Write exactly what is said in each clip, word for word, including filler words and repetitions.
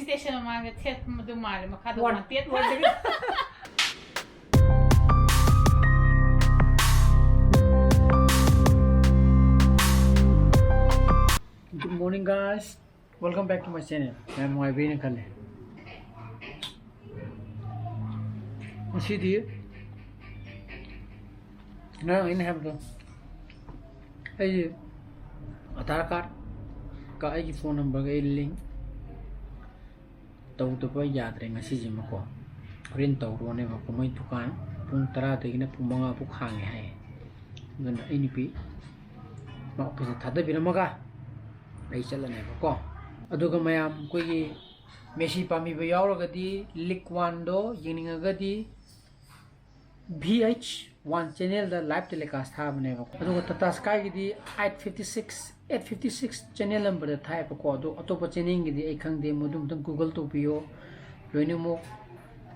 Station ꯃꯃꯥꯡꯗ ꯊꯦꯠꯄꯗꯨ ꯃꯥꯜꯂꯦ, ꯃꯈꯥꯗ One. Wanted. Good morning, guys. Welcome back to my channel. ꯌꯥꯝ ꯅꯨꯡꯉꯥꯏꯕꯤꯅ ꯈꯜꯂꯦ꯫ ꯉꯁꯤꯗꯤ ꯉꯔꯥꯡ ꯑꯩꯅ ꯍꯥꯏꯕꯗꯣ, ꯑꯩ ꯑꯙꯥꯔ ꯀꯥꯔꯠꯀ ꯑꯩꯒꯤ ꯐꯣꯟ ꯅꯝꯕꯔꯒ ꯑꯩ ꯂꯤꯡ ꯇꯧꯗꯕ ꯌꯥꯗ꯭ꯔꯦ ꯉꯁꯤꯁꯤꯃꯀꯣ꯫ ꯍꯣꯔꯦꯟ ꯇꯧꯔꯣꯅꯦꯕꯀꯣ꯫ ꯃꯣꯏ ꯗꯨꯀꯥꯟ ꯄꯨꯡ ꯇꯔꯥꯗꯒꯤꯅ ꯄꯨꯡ ꯃꯉꯥ ꯐꯥꯎ ꯍꯥꯡꯉꯦ ꯍꯥꯏꯌꯦ꯫ ꯑꯗꯨꯅ ꯑꯩ ꯅꯨꯄꯤ ꯃꯥ ꯑꯣꯐꯤꯁꯇ ꯊꯥꯗꯕꯤꯔꯝꯃꯒ ꯑꯩ ꯆꯠꯂꯅꯦꯕꯀꯣ꯫ ꯑꯗꯨꯒ ꯃꯌꯥꯝ ꯑꯩꯈꯣꯏꯒꯤ ꯃꯦꯁꯤ ꯄꯥꯝꯕꯤꯕ ꯌꯥꯎꯔꯒꯗꯤ, ꯂꯤꯛ ꯋꯥꯟꯗꯣ ꯌꯦꯡꯅꯤꯡꯉꯒꯗꯤ, ꯚꯤ ꯑꯩꯆ ꯋꯥꯟ ꯆꯦꯅꯦꯜꯗ ꯂꯥꯏꯚ ꯇꯦꯂꯤꯀꯥꯁ ꯊꯥꯕꯅꯦꯕꯀꯣ꯫ ꯑꯗꯨꯒ ꯇꯥꯇꯥ ꯁ꯭ꯀꯥꯏꯒꯤꯗꯤ eight fifty six, eight fifty six channel ꯅꯝꯕꯔꯗ ꯊꯥꯏꯌꯦꯕꯀꯣ꯫ ꯑꯗꯣ ꯑꯇꯣꯞꯄ ꯆꯦꯅꯦꯜꯒꯤꯗꯤ ꯑꯩ ꯈꯪꯗꯦ, ꯃꯗꯨ ꯑꯝꯇꯪ ꯒꯨꯒꯜ ꯇꯧꯕꯤꯌꯣ꯫ ꯂꯣꯏꯅꯃꯛ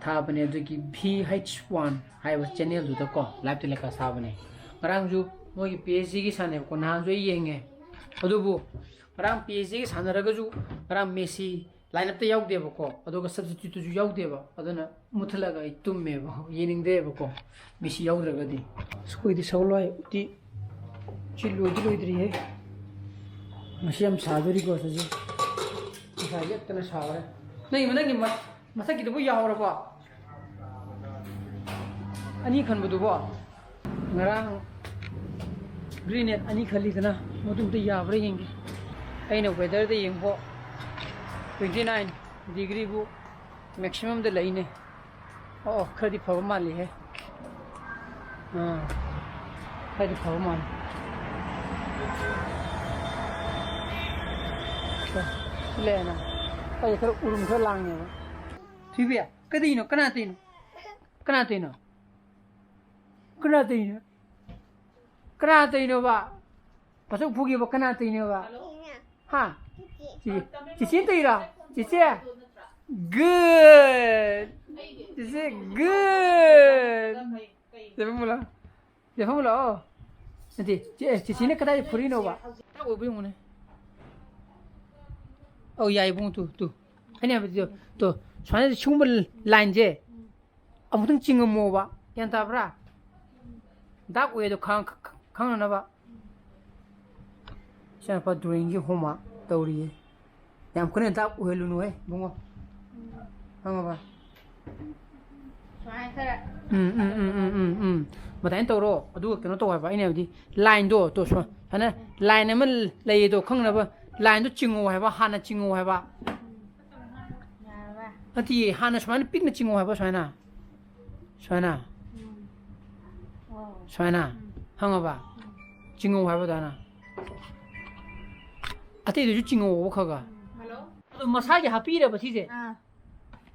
ꯊꯥꯕꯅꯦ꯫ ꯑꯗꯨꯒꯤ ꯚꯤ ꯑꯩꯆ ꯋꯥꯟ ꯍꯥꯏꯕ ꯆꯦꯅꯦꯜꯗꯨꯗꯀꯣ ꯂꯥꯏꯚ ꯇꯦꯂꯤꯀꯥꯁ ꯊꯥꯕꯅꯦ꯫ ꯉꯔꯥꯡꯁꯨ ꯃꯣꯏꯒꯤ ꯄꯤ ꯑꯩꯆ ꯖꯤꯒꯤ ꯁꯥꯟꯅꯩꯕꯀꯣ, ꯅꯍꯥꯟꯁꯨ ꯑꯩ ꯌꯦꯡꯉꯦ꯫ ꯑꯗꯨꯕꯨ ꯉꯔꯥꯡ ꯄꯤ ꯑꯩꯆ ꯖꯤꯒꯤ ꯁꯥꯟꯅꯔꯒꯁꯨ ꯉꯔꯥꯡ ꯃꯦꯁꯤ ꯂꯥꯏꯟ ꯑꯞꯇ ꯌꯥꯎꯗꯦꯕꯀꯣ꯫ ꯑꯗꯨꯒ ꯁꯕꯁꯇꯤꯇ꯭ꯌꯨꯠꯇꯁꯨ ꯌꯥꯎꯗꯦꯕ꯫ ꯑꯗꯨꯅ ꯃꯨꯠꯊꯠꯂꯒ ꯑꯩ ꯇꯨꯝꯃꯦꯕ, ꯌꯦꯡꯅꯤꯡꯗꯦꯕꯀꯣ, ꯃꯦꯁꯤ ꯌꯥꯎꯗ꯭ꯔꯒꯗꯤ꯫ ꯑꯁ, ꯑꯩꯈꯣꯏꯗꯤ ꯁꯒꯣꯜ ꯍꯋꯥꯏ ꯎꯇꯤ ꯁꯤ ꯂꯣꯏꯗꯤ ꯂꯣꯏꯗ꯭ꯔꯤꯍꯦ꯫ ꯉꯁꯤ ꯌꯥꯝ ꯁꯥꯗꯣꯔꯤꯀꯣ ꯁꯤꯁꯦ꯫ ꯉꯁꯥꯏ ꯌꯦꯛꯇꯅ ꯁꯥꯎꯔꯦ꯫ ꯅꯪꯒꯤ, ꯅꯪꯒꯤ ꯃ-, ꯃꯊꯛꯀꯤꯗꯨꯕꯨ ꯌꯥꯍꯧꯔꯕꯣ? ꯑꯅꯤ ꯈꯟꯕꯗꯨꯕꯣ? ꯉꯔꯥꯡ ꯒ꯭ꯔꯤꯅꯦꯠ ꯑꯅꯤ ꯈꯜꯂꯤꯗꯅ, ꯃꯗꯨ ꯑꯝꯇ ꯌꯥꯕ꯭ꯔꯥ ꯌꯦꯡꯒꯦ꯫ ꯑꯩꯅ ꯋꯦꯗꯔꯗ ꯌꯦꯡꯕꯣ, ꯇ꯭ꯋꯦꯟꯇꯤ ꯅꯥꯏꯟ ꯗꯤꯒ꯭ꯔꯤꯕꯨ ꯃꯦꯛꯁꯤꯃꯝꯗ ꯂꯩꯅꯦ꯫ ꯑꯣ, ꯈꯔꯗꯤ ꯐꯕ ꯃꯥꯜꯂꯤꯍꯦ꯫ ꯑꯥ, ꯈꯔꯗꯤ ꯐꯕ ꯃꯥꯜꯂꯤ꯫ ꯁꯦ, ꯁꯤ ꯂꯩꯔꯦꯅ꯫ ꯑꯩ ꯈꯔ ꯎꯔꯨꯝ ꯈꯔ ꯂꯥꯡꯉꯦꯕ꯫ ꯊꯣꯏꯕꯤ, ꯀꯔꯤꯅꯣ? ꯀꯅꯥ ꯇꯧꯔꯤꯅꯣ? ꯀꯅꯥ ꯇꯧꯔꯤꯅꯣ? ꯀꯅꯥ ꯇꯧꯔꯤꯅꯣ? ꯀꯅꯥ ꯇꯧꯔꯤꯅꯣꯕ? ꯃꯁꯛ ꯐꯨꯒꯦꯕ, ꯀꯅꯥ ꯇꯧꯔꯤꯅꯣꯕ? ꯍꯥ? ꯆꯤꯆꯦ, ꯆꯤꯆꯦ ꯇꯧꯔꯤꯔꯣ? ꯆꯤꯆꯦ? Good. ꯆꯤꯆꯦ, good. ꯆꯦ ꯐꯝꯃꯨ ꯂꯥꯛꯑꯣ꯫ ꯆꯦ ꯐꯝꯃꯨ ꯂꯥꯛꯑꯣ꯫ ꯅꯠꯇꯦ, ꯆꯦ-, ꯆꯤꯆꯦꯅ ꯀꯗꯥꯏꯗ ꯐꯨꯔꯤꯅꯣꯕ? ꯆꯥꯛ ꯑꯣꯏꯕ ꯌꯦꯡꯉꯨꯅꯦ꯫ ꯑꯧ, ꯌꯥꯏ ꯏꯕꯨꯡꯉꯣ, ꯇꯨ, ꯇꯨ꯫ ꯑꯩꯅ ꯍꯥꯏꯕꯗꯤ ꯇꯣ, ꯁꯨꯃꯥꯏꯅ ꯁꯤꯒꯨꯝꯕ ꯂꯥꯏꯟꯁꯦ ꯑꯃꯨꯛꯇꯪ ꯆꯤꯡꯉꯝꯃꯣꯕ, ꯒ꯭ꯌꯥꯟ ꯇꯥꯕ꯭ꯔꯥ? ꯗꯥꯛ ꯑꯣꯏ ꯑꯗꯣ ꯈꯪ-, ꯈꯪ-, ꯈꯪꯅꯅꯕ꯫ ꯏꯆꯥꯅꯨꯄꯥ ꯗ꯭ꯔꯣꯌꯤꯡꯒꯤ ꯍꯣꯝꯋꯥꯛ ꯇꯧꯔꯤꯌꯦ꯫ ꯌꯥꯝ ꯀꯟꯅ ꯗꯥꯛ ꯑꯣꯏꯍꯜꯂꯨꯅꯨꯍꯦ ꯏꯕꯨꯡꯉꯣ, ꯈꯪꯉꯕ? ꯁꯨꯃꯥꯏꯅ ꯈꯔ ꯎꯝ ꯎꯝ ꯎꯝ ꯎꯝ ꯎꯝ ꯎꯝ꯫ ꯑꯗꯨꯃꯥꯏꯅ ꯇꯧꯔꯣ꯫ ꯑꯗꯨꯒ ꯀꯩꯅꯣ ꯇꯧ ꯍꯥꯏꯕ, ꯑꯩꯅ ꯍꯥꯏꯕꯗꯤ ꯂꯥꯏꯟꯗꯣ ꯇꯣ, ꯁꯨꯃꯥꯏꯅ ꯂꯥꯏꯟ ꯑꯃ ꯂꯩꯌꯦꯗꯣ ꯈꯪꯅꯕ, ꯂꯥꯏꯟꯗꯣ ꯆꯤꯡꯉꯣ ꯍꯥꯏꯕ, ꯍꯥꯟꯅ ꯆꯤꯡꯉꯣ ꯍꯥꯏꯕ꯫ ꯌꯥꯔꯕ? ꯅꯠꯇꯤꯌꯦ, ꯍꯥꯟꯅ ꯁꯨꯃꯥꯏꯅ ꯄꯤꯛꯅ ꯆꯤꯡꯉꯣ ꯍꯥꯏꯕ, ꯁꯨꯃꯥꯏꯅ꯫ ꯁꯨꯃꯥꯏꯅ꯫ ꯎꯝ꯫ ꯑꯣ꯫ ꯁꯨꯃꯥꯏꯅ꯫ ꯈꯪꯉꯕ? ꯆꯤꯡꯉꯣ ꯍꯥꯏꯕ ꯑꯗꯨꯃꯥꯏꯅ꯫ ꯑꯇꯩꯗꯨꯁꯨ ꯆꯤꯡꯉꯣꯕ ꯈꯔ ꯈꯔ꯫ ꯍꯜꯂꯣ꯫ ꯑꯗꯣ ꯃꯁꯥꯒꯤ ꯍꯥꯞꯄꯤꯔꯕ ꯁꯤꯁꯦ? ꯑꯥ꯫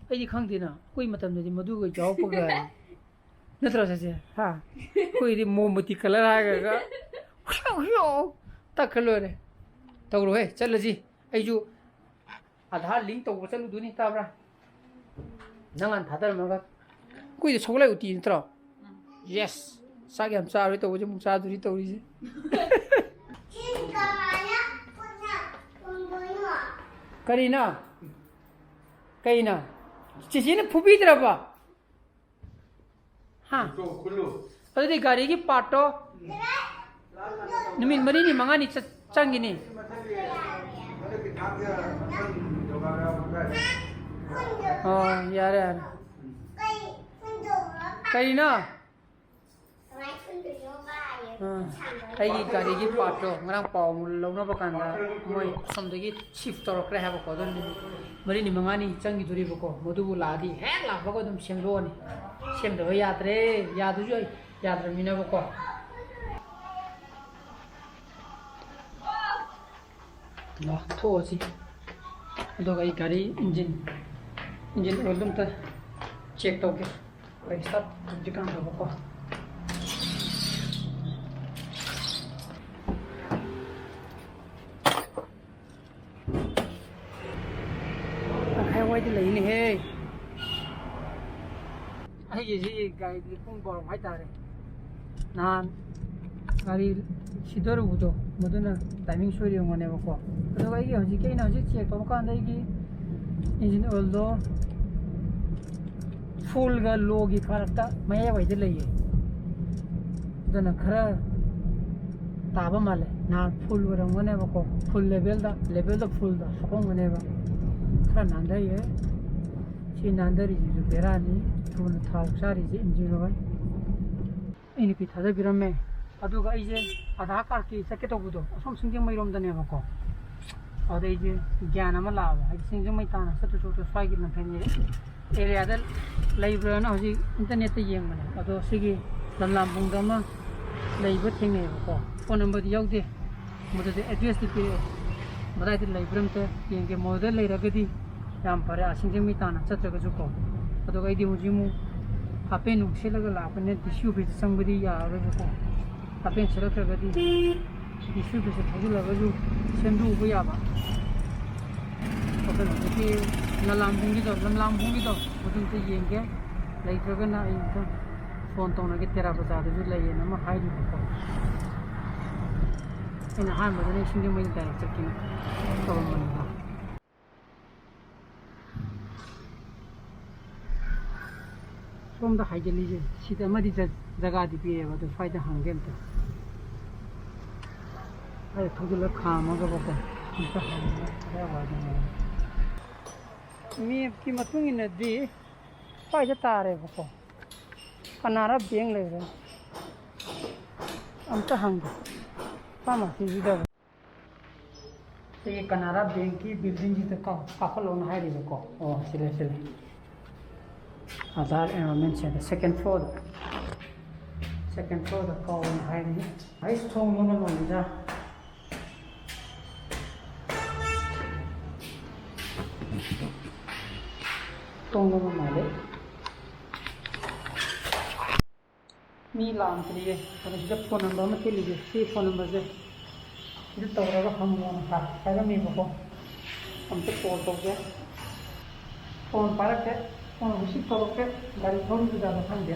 ꯑꯩꯗꯤ ꯈꯪꯗꯦꯅ, ꯑꯩꯈꯣꯏ ꯃꯇꯝꯗꯗꯤ ꯃꯗꯨꯒ ꯌꯥꯎꯔꯛꯄꯒ꯫ ꯅꯠꯇ꯭ꯔꯣ ꯆꯦꯆꯦ? ꯍꯥ? ꯑꯩꯈꯣꯏꯗꯤ ꯃꯣꯝꯕꯇꯤ ꯀꯂꯔ ꯍꯥꯏꯔꯒ ꯍ꯭ꯌꯣ ꯍ꯭ꯌꯣ ꯇꯛꯈ꯭ꯔ ꯂꯣꯏꯔꯦ꯫ ꯇꯧꯔꯣꯍꯦ, ꯆꯠꯂꯁꯤ꯫ ꯑꯩꯁꯨ ꯑꯙꯥꯔ ꯂꯤꯡ ꯇꯧꯕ ꯆꯠꯂꯨꯗꯣꯏꯅꯤ, ꯇꯥꯕ꯭ꯔꯥ? ꯅꯪ ꯍꯥꯟꯅ ꯊꯥꯗꯔꯝꯃꯒ꯫ ꯑꯩꯈꯣꯏꯗꯤ ꯁꯒꯣꯜ ꯍꯋꯥꯏ ꯎꯇꯤꯅꯤ ꯅꯠꯇ꯭ꯔꯣ? ꯌꯦꯁ꯫ ꯆꯥꯛ ꯌꯥꯝ ꯆꯥꯔꯣꯏ ꯇꯧꯕꯁꯦ ꯑꯃꯨꯛ ꯆꯥꯗꯣꯔꯤ ꯇꯧꯔꯤꯁꯦ꯫ ꯀꯔꯤꯅꯣ? ꯀꯩꯅꯣ? ꯆꯦꯆꯦꯅ ꯐꯨꯕꯤꯗ꯭ꯔꯕꯣ? ꯍꯥ? ꯑꯗꯨꯗꯤ ꯒꯥꯔꯤꯒꯤ ꯄꯥꯔꯠꯇꯣ ꯅꯨꯃꯤꯠ ꯃꯔꯤꯅꯤ ꯃꯉꯥꯅꯤ ꯆꯠ-, ꯆꯪꯒꯤꯅꯤ꯫ ꯑꯣ, ꯌꯥꯔꯦ, ꯌꯥꯔꯦ꯫ ꯀꯔꯤꯅꯣ? ꯑꯥ, ꯑꯩꯒꯤ ꯒꯥꯔꯤꯒꯤ ꯄꯥꯔꯠꯇꯣ ꯉꯔꯥꯡ ꯄꯥꯎ ꯂꯧꯅꯕ ꯀꯥꯟꯗ ꯃꯣꯏ ꯑꯁꯣꯝꯗꯒꯤ ꯁꯤꯐ ꯇꯧꯔꯛꯈ꯭ꯔꯦ ꯍꯥꯏꯕꯀꯣ꯫ ꯑꯗꯨꯅ ꯅꯨꯃꯤꯠ ꯃꯔꯤꯅꯤ ꯃꯉꯥꯅꯤ ꯆꯪꯈꯤꯗꯣꯔꯤꯕꯀꯣ꯫ ꯃꯗꯨꯕꯨ ꯂꯥꯛꯑꯗꯤ ꯍꯦꯛ ꯂꯥꯛꯄꯒ ꯑꯗꯨꯝ ꯁꯦꯝꯗꯣꯛꯑꯅꯤ꯫ ꯁꯦꯝꯗꯕ ꯌꯥꯗ꯭ꯔꯦ꯫ ꯌꯥꯗ꯭ꯔꯁꯨ ꯑꯩ ꯌꯥꯗ꯭ꯔꯕꯅꯤꯅꯕꯀꯣ꯫ ꯂꯥꯎꯊꯣꯛꯑꯁꯤ꯫ ꯑꯗꯨꯒ ꯑꯩ ꯒꯥꯔꯤ ꯏꯟꯖꯤꯟ, ꯏꯟꯖꯤꯟ ꯑꯣꯏꯜꯗꯣ ꯑꯝꯇ ꯆꯦꯛ ꯇꯧꯒꯦ꯫ ꯑꯩ ꯁꯠ ꯍꯧꯖꯤꯛꯀꯥꯟ ꯇꯧꯕꯀꯣ꯫ ꯇꯪꯈꯥꯏ ꯋꯥꯏꯗ ꯂꯩꯅꯦꯍꯦ꯫ ꯑꯩꯒꯤꯁꯤ ꯒꯥꯔꯤꯗꯤ ꯄꯨꯡ ꯕꯥꯔꯣ ꯍꯥꯏꯇꯥꯔꯦ꯫ ꯅꯍꯥꯟ ꯒꯥꯔꯤ ꯁꯤꯗꯔꯨꯕꯗꯣ, ꯃꯗꯨꯅ ꯇꯥꯏꯃꯤꯡ ꯁꯣꯏꯔꯝꯒꯅꯦꯕꯀꯣ꯫ ꯑꯗꯨꯒ ꯑꯩꯒꯤ ꯍꯧꯖꯤꯛꯀꯤ, ꯑꯩꯅ ꯍꯧꯖꯤꯛ ꯆꯦꯛ ꯇꯧꯕ ꯀꯥꯟꯗ ꯑꯩꯒꯤ Engine oilꯗꯣ fullꯒ lowꯒꯤ ꯃꯔꯛꯇ ꯃꯌꯥꯏꯋꯥꯏꯗ ꯂꯩꯌꯦ꯫ ꯑꯗꯨꯅ ꯈꯔ ꯇꯥꯕ ꯃꯥꯜꯂꯦ꯫ ꯅꯍꯥꯟ full ꯑꯣꯏꯔꯝꯒꯅꯦꯕꯀꯣ, full levelꯗ, levelꯗ fullꯗ ꯍꯥꯞꯄꯝꯒꯅꯦꯕ꯫ ꯈꯔ ꯅꯥꯟꯊꯩꯌꯦ꯫ ꯁꯤ ꯅꯥꯟꯊꯔꯤꯁꯤꯁꯨ ꯕꯦꯔꯥꯅꯤ꯫ ꯊꯨꯅ ꯊꯥꯎ ꯆꯥꯔꯤꯁꯦ engine oil꯫ ꯑꯩ ꯅꯨꯄꯤ ꯊꯥꯗꯕꯤꯔꯝꯃꯦ꯫ ꯑꯗꯨꯒ ꯑꯩꯁꯦ ꯑꯙꯥꯔ cardꯀꯤ ꯆꯠꯀꯦ ꯇꯧꯕꯗꯣ ꯑꯁꯣꯝ ꯁꯤꯡꯖꯃꯩꯔꯣꯝꯗꯅꯦꯕꯀꯣ꯫ ꯑꯗꯨꯗ ꯑꯩꯁꯦ ꯒ꯭ꯌꯥꯟ ꯑꯃ ꯂꯥꯛꯑꯕ, ꯍꯥꯏꯗꯤ ꯁꯤꯡꯖꯃꯩ ꯇꯥꯟꯅ ꯆꯠꯇꯨ ꯆꯠꯇꯨ ꯁ꯭ꯋꯥꯏꯒꯤ ꯂꯝꯐꯦꯜꯒꯤ areaꯗ ꯂꯩꯕ꯭ꯔꯥꯅ ꯍꯧꯖꯤꯛ internetꯇ ꯌꯦꯡꯕꯅꯦ꯫ ꯑꯗꯣ ꯁꯤꯒꯤ ꯂꯝꯂꯥꯝꯕꯨꯡꯗ ꯑꯃ ꯂꯩꯕ ꯊꯦꯡꯅꯩꯌꯦꯕꯀꯣ꯫ Phone numberꯗꯤ ꯌꯥꯎꯗꯦ꯫ ꯃꯗꯨꯗ addressꯇꯤ ꯄꯤꯔꯛꯑꯦ꯫ ꯃꯗꯥꯏꯗ ꯂꯩꯕ꯭ꯔꯥ ꯑꯝꯇ ꯌꯦꯡꯒꯦ꯫ ꯃꯗꯨꯗ ꯂꯩꯔꯒꯗꯤ ꯌꯥꯝ ꯐꯔꯦ, ꯑꯥ ꯁꯤꯡꯖꯃꯩ ꯇꯥꯟꯅ ꯆꯠꯇ꯭ꯔꯒꯁꯨꯀꯣ꯫ ꯑꯗꯨꯒ ꯑꯩꯗꯤ ꯍꯧꯖꯤꯛ ꯑꯃꯨꯛ half pant ꯅꯨꯡ ꯁꯦꯠꯂꯒ ꯂꯥꯛꯄꯅꯤꯅ DC officeꯇ ꯆꯪꯕꯗꯤ ꯌꯥꯔꯔꯣꯏꯕꯀꯣ꯫ Half pant ꯁꯦꯠꯂꯛꯇ꯭ꯔꯒꯗꯤ DC officeꯇ ꯊꯥꯖꯤꯜꯂꯒꯁꯨ ꯁꯦꯝꯗꯣꯛꯎꯕ ꯌꯥꯕ꯫ ꯑꯗꯨꯅ ꯍꯧꯖꯤꯛꯀꯤ ꯂꯝꯂꯥꯝꯕꯨꯡꯒꯤꯗꯣ, ꯂꯝꯂꯥꯝꯕꯨꯡꯒꯤꯗꯣ, ꯃꯗꯨ ꯑꯝꯇ ꯌꯦꯡꯒꯦ꯫ ꯂꯩꯇ꯭ꯔꯒꯅ ꯑꯩ ꯑꯝꯇ phone ꯇꯧꯅꯒꯦ, ꯇꯦꯔꯥ ꯕꯖꯥꯔꯗꯁꯨ ꯂꯩꯌꯦꯅ ꯑꯃ ꯍꯥꯏꯔꯤꯕꯀꯣ꯫ ꯑꯩꯅ ꯑꯍꯥꯟꯕꯗꯅ ꯁꯤꯡꯖꯃꯩꯗ direct ꯆꯠꯀꯦꯅ ꯇꯧꯔꯝꯕꯅꯤꯗ꯫ ꯁꯣꯝꯗ ꯍꯥꯏꯖꯤꯜꯂꯤꯁꯦ ꯁꯤꯗ ꯑꯃꯗꯤ ꯖ-, ꯖꯒꯥꯗꯤ ꯄꯤꯔꯦꯕ, ꯑꯗꯨ ꯁ꯭ꯋꯥꯏꯗ ꯍꯪꯒꯦ ꯑꯝꯇ꯫ ꯁ꯭ꯋꯥꯏꯗ ꯊꯧꯖꯤꯜꯂ ꯈꯥꯝꯃꯒꯕꯀꯣ, ꯑꯝꯇ ꯍꯪꯒꯦ꯫ ꯀꯗꯥꯏꯋꯥꯏꯗꯅꯣ? Mapꯀꯤ ꯃꯇꯨꯡ ꯏꯟꯅꯗꯤ ꯁ꯭ꯋꯥꯏꯗ ꯇꯥꯔꯦꯕꯀꯣ꯫ ꯀꯅꯥꯔꯥ bank ꯂꯩꯔꯦ꯫ ꯑꯝꯇ ꯍꯪꯒꯦ pharmacyꯁꯤꯗ꯫ ꯁꯤꯒꯤ ꯀꯅꯥꯔꯥ bankꯀꯤ buildingꯁꯤꯗ ꯀꯥꯎ-, ꯀꯥꯈꯠꯂꯣꯅ ꯍꯥꯏꯔꯤꯕꯀꯣ꯫ ꯑꯣ, ꯁꯤ ꯂꯩ, ꯁꯤ ꯂꯩ꯫ Aadhaar Enrollment Center, second floorꯗ꯫ Second floorꯗ ꯀꯥꯎꯅ ꯍꯥꯏꯔꯤ꯫ ꯑꯩ ꯊꯣꯡ ꯂꯣꯟꯕ ꯃꯥꯜꯂꯤꯗ꯫ ꯊꯣꯡ ꯂꯣꯟꯕ ꯃꯥꯜꯂꯦ꯫ ꯃꯤ ꯂꯥꯛꯑꯝꯗ꯭ꯔꯤꯌꯦ꯫ ꯑꯗꯣ ꯁꯤꯗ phone number ꯑꯃ ꯊꯤꯜꯂꯤꯒꯦ꯫ ꯁꯤ phone numberꯁꯦ ꯁꯤꯗ ꯇꯧꯔꯒ ꯍꯪꯉꯣꯅ ꯍꯥꯏ-, ꯍꯥꯏꯔꯝꯃꯦꯕꯀꯣ꯫ ꯑꯝꯇ call ꯇꯧꯒꯦ꯫ Phone ꯄꯥꯏꯔꯛꯇꯦ꯫ Phone receive ꯇꯧꯔꯛꯇꯦ꯫ ꯒꯥꯔꯤ ꯊꯧꯔꯤꯕ ꯖꯥꯠꯂ ꯈꯪꯗꯦ꯫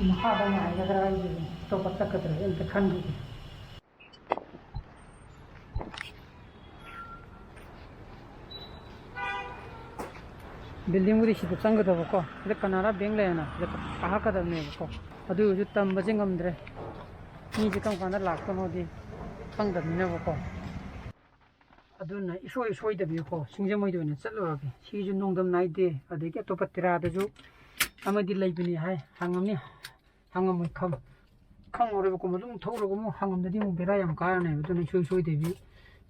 ꯃꯈꯥꯗ ꯉꯥꯏꯒꯗ꯭ꯔꯥ ꯍꯥꯏꯁꯤꯕꯨ? ꯑꯇꯣꯞꯄ ꯆꯠꯀꯗ꯭ꯔꯥ ꯑꯝꯇ ꯈꯟꯈꯤꯒꯦ꯫ ꯕꯤꯜꯗꯤꯡꯕꯨꯗꯤ ꯁꯤꯗ ꯆꯪꯒꯗꯕꯀꯣ, ꯁꯤꯗ ꯀꯅꯥꯔꯥ ꯕꯦꯡ ꯂꯩꯌꯦꯅ ꯁꯤꯗ ꯀꯥꯈꯠꯀꯗꯕꯅꯦꯕꯀꯣ꯫ ꯑꯗꯨ ꯑꯣꯏꯔꯁꯨ ꯇꯝꯕꯁꯦ ꯉꯝꯗ꯭ꯔꯦ, ꯃꯤꯁꯦ ꯀꯔꯝ ꯀꯥꯟꯗ ꯂꯥꯛꯇꯣꯏꯅꯣꯗꯤ ꯈꯪꯗꯕꯅꯤꯅꯕꯀꯣ꯫ ꯑꯗꯨꯅ ꯏꯁꯣꯏ ꯁꯣꯏꯗꯕꯤꯀꯣ, ꯁꯤꯡꯖꯃꯩꯗ ꯑꯣꯏꯅ ꯆꯠꯂꯨꯔꯒꯦ꯫ ꯁꯤꯁꯨ ꯅꯣꯡꯗꯝ ꯅꯥꯏꯗꯦ, ꯑꯗꯒꯤ ꯑꯇꯣꯞꯄ ꯇꯦꯔꯥꯗꯁꯨ ꯑꯃꯗꯤ ꯂꯩꯕꯅꯤ ꯍꯥꯏ, ꯍꯪꯉꯝꯅꯤ, ꯍꯪꯉꯝꯃꯣꯏ ꯈꯪ ꯈꯪꯉꯨꯔꯦꯕꯀꯣ꯫ ꯑꯗꯨꯝ ꯊꯧꯔꯒ ꯑꯃꯨꯛ ꯍꯪꯉꯝꯗꯗꯤ ꯑꯃꯨꯛ ꯕꯦꯔꯥ ꯌꯥꯝ ꯀꯥꯔꯅꯦꯕ꯫ ꯑꯗꯨꯅ ꯏꯁꯣꯏ ꯁꯣꯏꯗꯕꯤ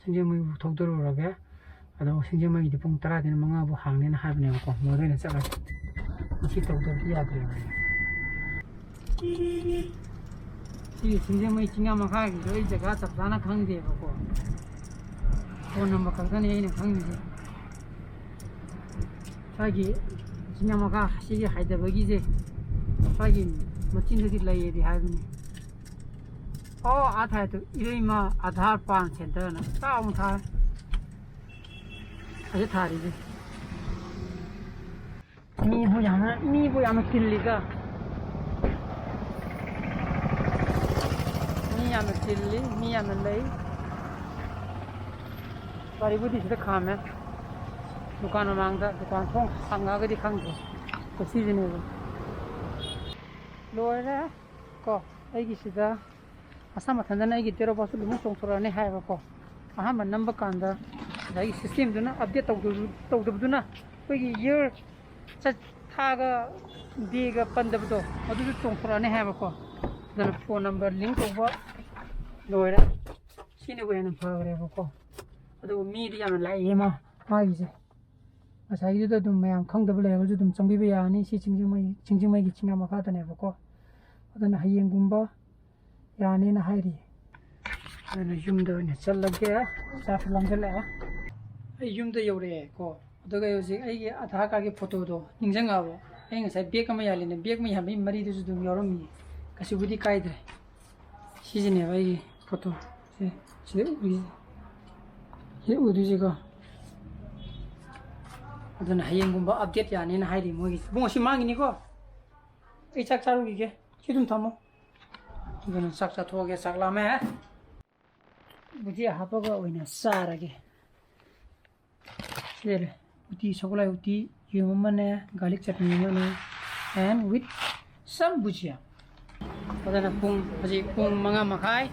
ꯁꯤꯡꯖꯃꯩꯕꯨ ꯊꯧꯗꯔꯨꯔꯒꯦ꯫ ꯑꯗꯣ ꯁꯤꯡꯖꯃꯩꯒꯤꯗꯤ ꯄꯨꯡ ꯇꯔꯥꯗꯩꯅ ꯃꯉꯥ ꯐꯥꯎ ꯍꯥꯡꯅꯦꯅ ꯍꯥꯏꯕꯅꯦꯕꯀꯣ꯫ ꯃꯗꯨ ꯑꯣꯏꯅ ꯆꯠꯂꯒꯦ꯫ ꯃꯁꯤ ꯇꯧꯗꯕꯗꯤ ꯌꯥꯗ꯭ꯔꯦꯕ꯫ ꯁꯤ ꯁꯤꯡꯖꯃꯩ ꯆꯤꯡꯉꯥ ꯃꯈꯥꯒꯤꯗꯣ ꯑꯩ ꯖꯒꯥ ꯆꯞ ꯆꯥꯅ ꯈꯪꯗꯦꯕꯀꯣ꯫ ꯐꯣꯟ ꯅꯝꯕꯔ ꯈꯛꯇꯅꯤ ꯑꯩꯅ ꯈꯪꯉꯤꯁꯦ꯫ ꯁ꯭ꯋꯥꯏꯒꯤ ꯆꯤꯡꯉꯥ ꯃꯈꯥ ꯁꯤꯒꯤ ꯍꯥꯏꯊꯕꯒꯤꯁꯦ, ꯁ꯭ꯋꯥꯏꯒꯤ ꯃꯆꯤꯟꯗꯗꯤ ꯂꯩꯌꯦꯗꯤ ꯍꯥꯏꯕꯅꯤ꯫ ꯑꯣ, ꯑꯥ ꯊꯥꯏꯗꯣ ꯏꯔꯩꯃ ꯑꯙꯥꯔ ꯄꯥꯟ ꯁꯦꯟꯇꯔꯅ ꯆꯥꯎꯅ ꯊꯥꯔꯦ꯫ ꯑꯁꯤ ꯊꯥꯔꯤꯁꯦ꯫ ꯃꯤꯕꯨ ꯌꯥꯝꯅ, ꯃꯤꯕꯨ ꯌꯥꯝꯅ ꯇꯤꯜꯂꯤꯗ꯫ ꯃꯤ ꯌꯥꯝꯅ ꯇꯤꯜꯂꯤ, ꯃꯤ ꯌꯥꯝꯅ ꯂꯩ꯫ ꯒꯥꯔꯤꯕꯨꯗꯤ ꯁꯤꯗ ꯈꯥꯝꯃꯦ꯫ ꯗꯨꯀꯥꯟ ꯃꯃꯥꯡꯗ, ꯗꯨꯀꯥꯟ ꯊꯣꯡ ꯍꯥꯡꯉꯛꯑꯒꯗꯤ ꯈꯪꯗ꯭ꯔꯦ꯫ ꯀꯣ ꯁꯤꯁꯤꯅꯦꯕ꯫ ꯂꯣꯏꯔꯦ꯫ ꯀꯣ ꯑꯩꯒꯤꯁꯤꯗ ꯃꯁꯥ ꯃꯊꯟꯇꯅ ꯑꯩꯒꯤ date of birth ꯁꯨ ꯑꯗꯨꯝ ꯆꯣꯡꯊꯣꯔꯛꯑꯅꯤ ꯍꯥꯏꯌꯦꯕꯀꯣ꯫ ꯑꯍꯥꯟꯕ ꯅꯝꯕ ꯀꯥꯟꯗ ꯉꯁꯥꯏꯒꯤ system ꯗꯨꯅ update ꯇꯧꯗꯕ-, ꯇꯧꯗꯕꯗꯨꯅ ꯑꯩꯈꯣꯏꯒꯤ year ꯆꯠ-, ꯊꯥꯒ day ꯒ ꯄꯟꯗꯕꯗꯣ ꯑꯗꯨꯁꯨ ꯆꯣꯡꯊꯣꯔꯛꯑꯅꯤ ꯍꯥꯏꯌꯦꯕꯀꯣ꯫ ꯑꯗꯨꯅ phone number link ꯇꯧꯕ ꯂꯣꯏꯔꯦ꯫ ꯁꯤꯅꯕꯨ ꯍꯦꯟꯅ ꯐꯈ꯭ꯔꯦꯕꯀꯣ꯫ ꯑꯗꯨꯒ ꯃꯤꯗꯤ ꯌꯥꯝꯅ ꯂꯥꯛꯏꯌꯦ ꯃꯥ, ꯃꯥꯒꯤꯁꯦ꯫ ꯉꯁꯥꯏꯒꯤꯗꯨꯗ ꯑꯗꯨꯝ ꯃꯌꯥꯝ ꯈꯪꯗꯕ ꯂꯩꯔꯒꯁꯨ ꯑꯗꯨꯝ ꯆꯪꯕꯤꯕ ꯌꯥꯔꯅꯤ꯫ ꯁꯤ ꯆꯤꯡꯖꯤꯡꯃꯩ, ꯆꯤꯡꯖꯤꯡꯃꯩꯒꯤ ꯆꯤꯡꯌꯥ ꯃꯈꯥꯗꯅꯦꯕꯀꯣ꯫ ꯑꯗꯨꯅ ꯍꯌꯦꯡꯒꯨꯝꯕ ꯌꯥꯅꯤꯅ ꯍꯥꯏꯔꯤ꯫ ꯑꯗꯨꯅ ꯌꯨꯝꯗ ꯑꯣꯏꯅ ꯆꯠꯂꯒꯦ꯫ ꯆꯥꯛꯁꯨ ꯂꯥꯝꯁꯤꯜꯂꯛꯑꯦ꯫ ꯑꯩ ꯌꯨꯝꯗ ꯌꯧꯔꯛꯑꯦꯀꯣ꯫ ꯑꯗꯨꯒ ꯑꯩ ꯍꯧꯖꯤꯛ ꯑꯩꯒꯤ ꯑꯙꯥꯔ ꯀꯥꯔꯠꯀꯤ photo ꯗꯣ ꯅꯤꯡꯁꯤꯡꯉꯛꯑꯕ? ꯑꯩ ꯉꯁꯥꯏ bag ꯑꯃ ꯌꯥꯜꯂꯤꯅꯦ, bag ꯑꯃ ꯌꯥꯟꯕꯒꯤ ꯃꯔꯤꯗꯨꯁꯨ ꯑꯗꯨꯝ ꯌꯥꯎꯔꯝꯃꯤ꯫ ꯀꯩꯁꯨꯕꯨꯗꯤ ꯀꯥꯏꯗ꯭ꯔꯦ꯫ ꯁꯤꯁꯤꯅꯦꯕ ꯑꯩꯒꯤ photo ꯁꯦ꯫ ꯁꯤꯗ ꯎꯔꯤꯁꯦ꯫ ꯁꯤꯗ ꯎꯗꯣꯏꯁꯦꯀꯣ꯫ ꯑꯗꯨꯅ ꯍꯌꯦꯡꯒꯨꯝꯕ update ꯌꯥꯅꯤꯅ ꯍꯥꯏꯔꯤ ꯃꯣꯏꯒꯤ꯫ ꯏꯕꯨꯡꯉꯣ, ꯁꯤ ꯃꯥꯡꯈꯤꯅꯤꯀꯣ꯫ ꯑꯩ ꯆꯥꯛ ꯆꯥꯔꯨꯈꯤꯒꯦ꯫ ꯁꯤ ꯑꯗꯨꯝ ꯊꯝꯃꯣ꯫ ꯑꯗꯨꯅ ꯆꯥꯛ ꯆꯥꯊꯣꯛꯑꯒꯦ, ꯆꯥꯛ ꯂꯥꯝꯃꯦ꯫ ꯕꯨꯖꯤꯌꯥ ꯍꯥꯞꯄꯒ ꯑꯣꯏꯅ ꯆꯥꯔꯒꯦ꯫ ꯁꯤꯗ ꯂꯩ꯫ ꯎꯇꯤ, ꯁꯒꯣꯜ ꯍꯋꯥꯏ ꯎꯇꯤ, ꯌꯦꯔꯨꯝ ꯑꯃꯅꯦ, garlic chutney ꯑꯃꯅꯦ, and with some bhujia꯫ ꯑꯗꯨꯅ ꯄꯨꯡ, ꯍꯧꯖꯤꯛ ꯄꯨꯡ ꯃꯉꯥ ꯃꯈꯥꯏ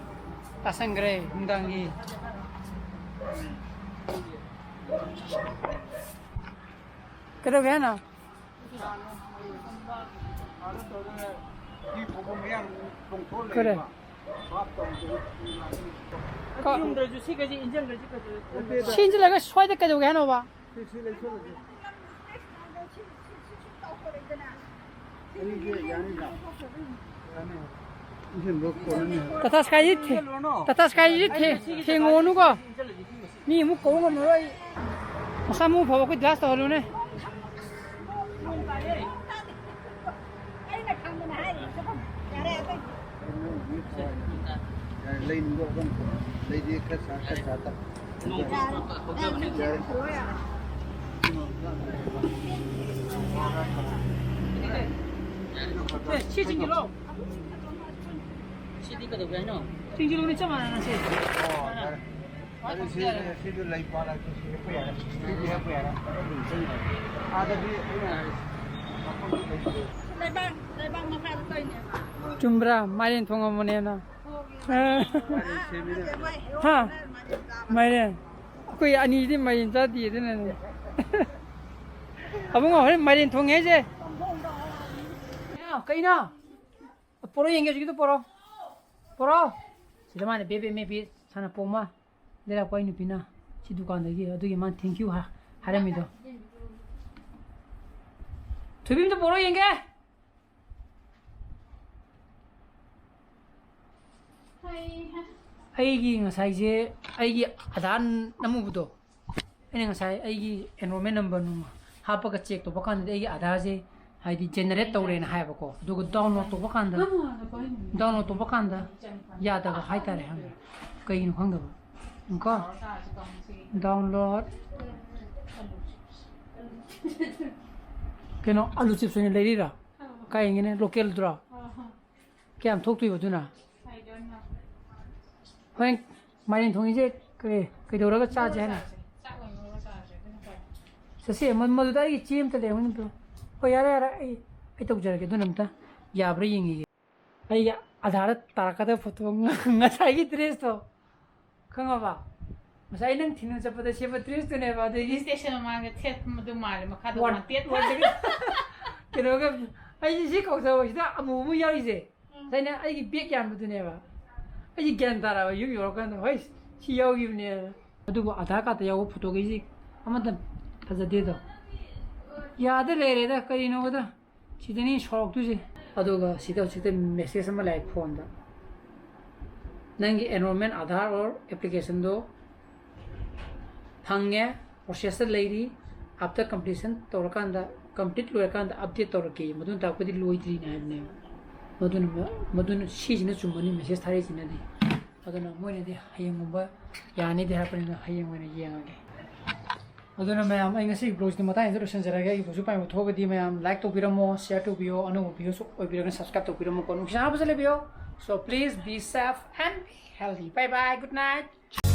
ꯇꯥꯁꯟꯈ꯭ꯔꯦ ꯅꯨꯡꯗꯥꯡꯒꯤ꯫ ꯀꯩꯗꯧꯒꯦ ꯍꯥꯏꯅꯣ? ꯀꯔꯤ? ꯀ-, ꯌꯨꯝꯗꯁꯨ ꯁꯤꯒꯁꯦ ꯏꯟꯖꯜꯂꯁꯤ ꯀꯩꯗꯧꯔꯦ? ꯁꯤ ꯏꯟꯖꯜꯂꯒ ꯁ꯭ꯋꯥꯏꯗ ꯀꯩꯗꯧꯒꯦ ꯍꯥꯏꯅꯣꯕ? ꯁꯤ, ꯁꯤ ꯂꯩꯁꯜꯂꯁꯤ꯫ ꯑꯅꯤꯁꯦ ꯌꯥꯅꯤꯅ? ꯌꯥꯅꯤ꯫ ꯏꯟꯁꯤꯟꯕ ꯀꯣꯟꯅꯅꯤ ꯍꯥꯏꯕ꯫ ꯇꯥꯇꯥ ꯁ꯭ꯀꯥꯏꯁꯤ ꯊꯦ-, ꯇꯥꯇꯥ ꯁ꯭ꯀꯥꯏꯁꯤ ꯊꯦ-, ꯊꯦꯡꯉꯣꯅꯨꯀꯣ꯫ ꯃꯤ ꯑꯃꯨꯛ ꯀꯧ ꯉꯝꯃꯔꯣꯏ ꯑꯩ꯫ ꯃꯁꯥ ꯃꯎ ꯐꯕ ꯑꯩꯈꯣꯏ ꯗꯥꯁ ꯇꯧꯍꯜꯂꯨꯅꯦ꯫ ꯑꯩꯅ ꯈꯪꯗꯅ ꯍꯥꯏꯔꯤꯅꯦ꯫ ꯌꯥꯔꯦ, ꯑꯇꯩ꯫ ꯌꯥꯔꯦ, ꯂꯩꯅꯤꯡꯕ ꯑꯗꯨꯝ ꯂꯩꯗꯤ ꯈꯔ ꯁꯥ, ꯈꯔ ꯁꯥ ꯇ-, ꯌꯥꯔꯦ, ꯌꯥꯔꯦ꯫ ꯑꯦ, ꯁꯤ ꯆꯤꯡꯁꯤꯜꯂꯣ꯫ ꯁꯤꯗꯤ ꯀꯩꯗꯧꯒꯦ ꯍꯥꯏꯅꯣ? ꯆꯤꯡꯁꯤꯜꯂꯣꯅꯦ, ꯆꯞ ꯃꯥꯟꯅꯅ ꯁꯦ꯫ ꯑꯣ, ꯌꯥꯔꯦ꯫ ꯑꯗꯨ ꯁꯤ, ꯁꯤꯗ ꯂꯩ ꯄꯥꯜꯂꯁꯨ ꯁꯤ ꯍꯦꯛꯄ ꯌꯥꯔꯦ꯫ ꯁꯤꯗꯤ ꯍꯦꯛꯄ ꯌꯥꯔꯦ꯫ ꯑꯗꯨꯝ ꯆꯪꯉꯦ꯫ ꯑꯥꯗꯗꯤ ꯑꯩꯅ ꯃꯐꯝꯗ ꯂꯩꯇꯦ꯫ ꯂꯩꯕꯥꯛ, ꯂꯩꯕꯥꯛ ꯃꯈꯥꯗ ꯇꯧꯔꯤꯅꯦꯕ꯫ ꯆꯨꯝꯕ꯭ꯔꯥ? ꯃꯥꯏꯔꯦꯟ ꯊꯣꯡꯉꯝꯕꯅꯦꯅ꯫ ꯍꯣꯏ꯫ ꯑ꯫ ꯃꯥꯏꯔꯦꯟ ꯁꯦꯝꯃꯤꯅꯦ꯫ ꯍꯥ? ꯃꯥꯏꯔꯦꯟ ꯆꯥꯕ꯫ ꯃꯥꯏꯔꯦꯟ꯫ ꯑꯩꯈꯣꯏ ꯑꯅꯤꯗꯤ ꯃꯥꯏꯔꯦꯟ ꯆꯥꯗꯦ ꯑꯗꯨꯅꯅꯦ꯫ ꯑꯕꯨꯡꯉꯣ ꯍꯣꯔꯦꯟ ꯃꯥꯏꯔꯦꯟ ꯊꯣꯡꯉꯦ ꯍꯥꯏꯁꯦ꯫ ꯀꯩꯅꯣ? ꯄꯣꯔꯣ ꯌꯦꯡꯒꯦ ꯍꯧꯖꯤꯛꯀꯤꯗꯣ ꯄꯣꯔꯣ꯫ ꯄꯣꯔꯣ꯫ ꯁꯤꯗ ꯃꯥꯅ ꯕꯦ ꯕꯦ ꯃꯦ ꯕꯦ ꯁꯥꯟꯅ ꯄꯣꯝꯃ꯫ ꯂꯩꯔꯛꯄ ꯑꯩ ꯅꯨꯄꯤꯅ ꯁꯤ ꯗꯨꯀꯥꯟꯗꯒꯤ, ꯑꯗꯨꯒꯤ ꯃꯥꯅ thank you ꯍꯥ-, ꯍꯥꯏꯔꯝꯃꯤꯗꯣ꯫ ꯊꯣꯏꯕꯤ, ꯑꯝꯇ ꯄꯣꯔꯛꯑꯣ ꯌꯦꯡꯒꯦ꯫ ꯑꯩꯒꯤ ꯉꯁꯥꯏꯁꯦ, ꯑꯩꯒꯤ ꯑꯙꯥꯔ ꯅꯝꯃꯨꯕꯗꯣ, ꯑꯩꯅ ꯉꯁꯥꯏ ꯑꯩꯒꯤ enrollment number ꯅꯨꯡ ꯍꯥꯞꯄꯒ check ꯇꯧꯕ ꯀꯥꯟꯗꯗꯤ ꯑꯩꯒꯤ ꯑꯙꯥꯔꯁꯦ ꯍꯥꯏꯗꯤ generate ꯇꯧꯔꯦꯅ ꯍꯥꯏꯌꯦꯕꯀꯣ, ꯑꯗꯨꯒ download ꯇꯧꯕ ꯀꯥꯟꯗ, download ꯇꯧꯕ ꯀꯥꯟꯗ ꯌꯥꯗꯕ ꯍꯥꯏꯇꯥꯔꯦ, ꯈꯪꯕ꯭ꯔꯥ? ꯀꯩꯒꯤꯅꯣ ꯈꯪꯗꯕ꯫ ꯀꯣ download ꯀꯩꯅꯣ, ꯑꯂꯨ chips ꯑꯣꯏꯅ ꯂꯩꯔꯤꯔꯥ? ꯀꯥꯏ ꯌꯦꯡꯒꯦꯅꯦ? Local ꯗꯨꯔꯣ? ꯀꯌꯥꯝ ꯊꯣꯛꯇꯣꯏꯕ ꯑꯗꯨꯅ? ꯍꯣꯔꯦꯟ ꯃꯥꯏꯔꯦꯟ ꯊꯣꯡꯉꯤꯁꯦ ꯀꯩ, ꯀꯩꯗꯧꯔꯒ ꯆꯥꯁꯦ ꯍꯥꯏꯅꯣ? ꯆꯥꯛ ꯑꯣꯏꯅ ꯉꯧꯔ ꯆꯥꯔꯁꯦ, ꯑꯗꯨꯅ ꯐꯔꯦ꯫ ꯇꯁꯦꯡꯅ ꯃꯗꯨꯗ ꯑꯩꯒꯤ ꯆꯦ ꯑꯃꯇ ꯂꯩꯍꯧꯅꯤꯗꯣ꯫ ꯍꯣꯏ, ꯌꯥꯔꯦ, ꯌꯥꯔꯦ, ꯑꯩ ꯑꯩ ꯇꯧꯖꯔꯒꯦ꯫ ꯑꯗꯨꯅ ꯑꯝꯇ ꯌꯥꯕ꯭ꯔꯥ ꯌꯦꯡꯉꯤꯒꯦ꯫ ꯑꯩꯒꯤ ꯑꯥꯙꯥꯔꯗ ꯇꯥꯔꯛꯀꯗꯕ ꯐꯣꯇꯣ ꯉꯁꯥꯏꯒꯤ ꯗ꯭ꯔꯦꯁꯇꯣ ꯈꯪꯉꯕ? ꯉꯁꯥꯏ ꯅꯪ ꯊꯤꯟꯕ ꯆꯠꯄꯗ ꯁꯦꯠꯄ ꯗ꯭ꯔꯦꯁꯇꯨꯅꯦꯕ꯫ ꯑꯗꯒꯤ ꯁ꯭ꯇꯦꯁꯟ ꯃꯃꯥꯡꯗ ꯊꯦꯠꯄꯗꯨ ꯃꯥꯜꯂꯦ, ꯃꯈꯥꯗ ꯋꯥꯟ- ꯋꯥꯟꯇꯦꯠ ꯋꯥꯟꯇꯦꯠ꯫ ꯀꯩꯅꯣꯒ ꯑꯩꯁꯦ ꯁꯤ ꯀꯧꯊꯍꯧꯕꯁꯤꯗ ꯑꯃꯨꯕ ꯑꯃ ꯌꯥꯎꯔꯤꯁꯦ꯫ ꯎꯝ꯫ ꯉꯁꯥꯏꯅ ꯑꯩꯒꯤ ꯕꯦꯒ ꯌꯥꯟꯕꯗꯨꯅꯦꯕ꯫ ꯑꯩꯁꯦ ꯒ꯭ꯌꯥꯟ ꯇꯥꯔꯕ ꯌꯨꯝ ꯌꯧꯔꯀꯥꯟꯗ, "ꯍꯣꯏ, ꯁꯤ ꯌꯥꯎꯈꯤꯕꯅꯦ"꯫ ꯑꯗꯨꯕꯨ ꯑꯥꯙꯥꯔ ꯀꯥꯔꯗꯇ ꯌꯥꯎꯕ ꯐꯣꯇꯣꯈꯩꯁꯤ ꯑꯃꯠꯇ ꯐꯖꯗꯦꯗꯣ꯫ ꯌꯥꯗ ꯂꯩꯔꯦꯗ, ꯀꯔꯤꯅꯣꯕꯗ꯫ ꯁꯤꯗꯅꯤ ꯁꯥꯎꯔꯛꯇꯣꯏꯁꯦ꯫ ꯑꯗꯨꯒ ꯁꯤꯗ ꯍꯧꯖꯤꯛꯇ ꯃꯦꯁꯦꯖ ꯑꯃ ꯂꯥꯛꯑꯦ ꯐꯣꯟꯗ, "ꯅꯪꯒꯤ ꯑꯦꯟꯔꯣꯜꯃꯦꯟ ꯑꯥꯙꯥꯔ ꯑꯣꯔ ꯑꯦꯄ꯭ꯂꯤꯀꯦꯁꯟꯗꯣ ꯐꯪꯉꯦ, ꯄ꯭ꯔꯣꯁꯦꯁꯇ ꯂꯩꯔꯤ, ꯑꯥꯐꯇꯔ ꯀꯝꯄ꯭ꯂꯤꯁꯟ ꯇꯧꯔꯀꯥꯟꯗ, ꯀꯝꯄ꯭ꯂꯤꯠ ꯂꯣꯏꯔꯀꯥꯟꯗ ꯑꯞꯗꯦꯠ ꯇꯧꯔꯛꯀꯦ꯫ ꯃꯗꯨꯅ ꯇꯥꯛꯄꯗꯤ ꯂꯣꯏꯗ꯭ꯔꯤꯅꯦ" ꯍꯥꯏꯕꯅꯦꯕ꯫ ꯃꯗꯨꯅ, ꯃꯗꯨꯅ, ꯁꯤꯁꯤꯅ ꯆꯨꯝꯕꯅꯤ, ꯃꯦꯁꯦꯖ ꯊꯥꯔꯛꯏꯁꯤꯅꯗꯤ꯫ ꯑꯗꯨꯅ ꯃꯣꯏꯅꯗꯤ ꯍꯌꯦꯡꯒꯨꯝꯕ ꯌꯥꯅꯤꯗꯤ ꯍꯥꯏꯔꯛꯄꯅꯤꯅ ꯍꯌꯦꯡ ꯑꯣꯏꯅ ꯌꯦꯡꯉꯒꯦ꯫ ꯑꯗꯨꯅ ꯃꯌꯥꯝ, ꯑꯩ ꯉꯁꯤꯒꯤ ꯕ꯭ꯂꯣꯒꯁꯤꯗꯤ ꯃꯇꯥꯡꯁꯤꯗ ꯂꯣꯏꯁꯤꯟꯖꯔꯒꯦ꯫ ꯑꯩꯒꯤ ꯕ꯭ꯂꯣꯒꯁꯨ ꯄꯥꯝꯕ ꯊꯣꯛꯑꯒꯗꯤ ꯃꯌꯥꯝ ꯂꯥꯏꯛ ꯇꯧꯕꯤꯔꯝꯃꯣ, ꯁꯤꯌꯔ ꯇꯧꯕꯤꯌꯣ, ꯑꯅꯧꯕ ꯚꯤꯌꯨꯁꯨ ꯑꯣꯏꯕꯤꯔꯒꯅ ꯁꯕꯁꯀ꯭ꯔꯥꯏꯕ ꯇꯧꯕꯤꯔꯝꯃꯨꯀꯣ꯫ ꯅꯨꯡꯁꯤꯅ ꯐꯖꯅ ꯂꯩꯕꯤꯌꯣ꯫ So please be safe and be healthy. Bye bye. Good night.